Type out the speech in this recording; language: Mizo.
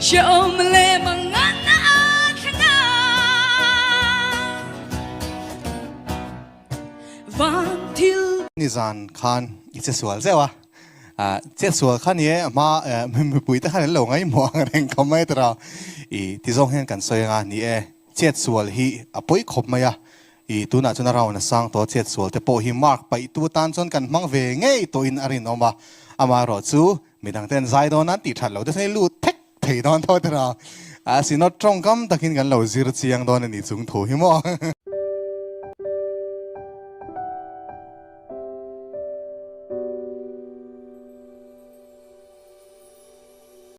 Hreawm leh mangan a thleng a. Van thil. Nizan khan i che sual zeuh a, che sual kha ni e, a hma mipui te khan an lo ngaihmawh ang reng khawp mai tawh a, i ti zawng hian kan sawi anga ni e, chet sual hi a pawi khawp mai a, i tunah chuan a round a sang tawh a, chet sual te pawh hi mark paih tu atan chuan kan hmang ve ngei tawhin a rinawm a, amaherawh chu midang ten zai dawn an tih that loh te chuan i lut thek thei dawn tawh tawh a, a sinawt tawngkam takin kan lo zir chiang dawn a ni chung thu hi maw.